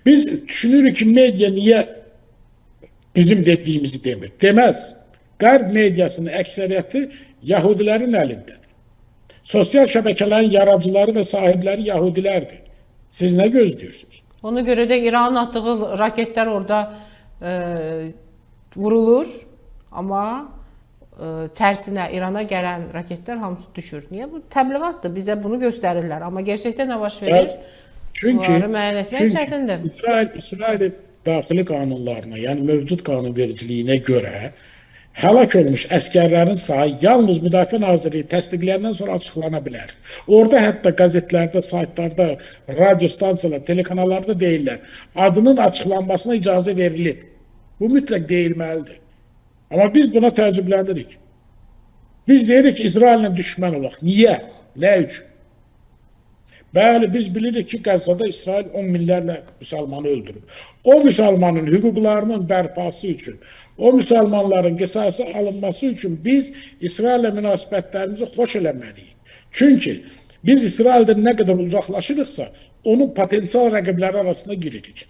Biz düşünürük ki, media niyə bizim dediyimizi demir? Deməz. Qərb mediasının əksəriyyəti Yahudilərin əlindədir. Sosial şəbəkələrin yaradıcıları və sahibləri Yahudilərdir. Siz nə gözləyirsiniz? Ona görə də İranın atdığı raketlər orada vurulur, amma tərsinə İrana gələn raketlər hamısı düşür. Niyə? Bu təbliğatdır. Bizə bunu göstərirlər. Amma gerçəkdə nə baş verir? Çünki, Bunları müəyyən etmək çünki çətindir. İsrail daxili qanunlarına, yəni mövcud qanunvericiliyinə görə həlak olmuş əskərlərin sayı yalnız Müdafiə Nazirliyi təsdiqləyəndən sonra açıqlana bilər. Orada hətta qəzetlərdə, saytlarda, radio stansiyalar, telekanallarda deyirlər. Adının açıqlanmasına icazə verilib. Bu mütləq deyilməlidir. Amma biz buna təəccüblənirik. Biz deyirik ki, İsraillə düşmən olaq. Niyə? Nə üçün? Bəli, biz bilirik ki, Qəzzada İsrail 10 minlərlə müsəlmanı öldürüb. O müsəlmanın hüquqlarının bərpası üçün, o müsəlmanların qisası alınması üçün biz İsraillə münasibətlərimizi xoş eləməliyik. Çünki biz İsraildən nə qədər uzaqlaşırıqsa, onun potensial rəqibləri arasına giririk.